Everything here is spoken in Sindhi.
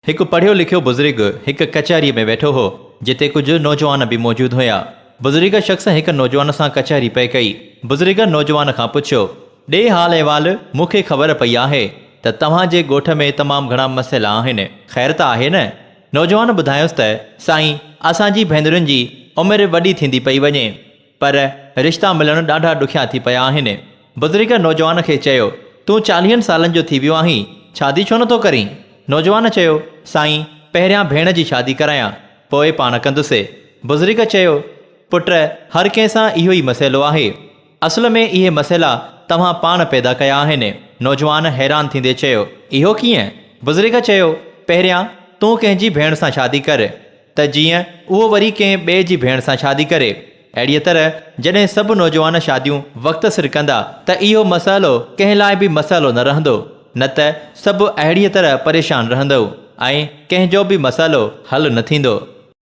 هڪ پڙهيو لکيو بزرگ هڪ ڪچهريء ۾ ويٺو هو، جتي ڪجهه نوجوان به موجود هيا. بزرگ شخص هڪ نوجوان سان ڪچهري پئي ڪئي. بزرگ نوجوان کان پڇيو، ڏي حال احوال، مون کي خبر پئي آهي ته توهان جي ڳوٺ ۾ تمام گهڻا مسئلا آهن، خير ته آهي نه؟ نوجوان ٻڌايس ته، سائين، اسان جي ڀينرن جي عمر وڏي ٿيندي پئي وڃي. پر رشتا ملڻ ڏاڍا ڏکيا ٿي پيا آهن. بزرگ نوجوان کي چيو، تون چاليهن سالن جو ٿي ويو آهين، شادي ڇو نٿو ڪرين؟ نوجوان چيو، سائين، پهريان ڀيڻ جي شادي ڪرايان، پوء پاڻ ڪندس. بزرگ چيو، پٽ، هر ڪنهن سان اهو ئي مسئلو آهي. اصل ۾ اهي مسئلا توهان پاڻ پيدا ڪيا آهن. نوجوان حيران ٿيندي چيو، اهو ڪيئن؟ بزرگ چيو، پهريان تون ڪنهن جي ڀيڻ سان شادي ڪر، ته جيئن اهو وري ڪنهن ٻئي جي ڀيڻ سان شادي ڪري. اهڙيء طرح جڏهن سڀ نوجوان شاديون وقت سر ڪندا ته اهو مسئلو ڪنهن لاء به مسئلو نه رهندو، نه ته سڀ اهڙيء طرح پريشان رهندؤ ۽ ڪنهن جو به مسئلو حل نه ٿيندو.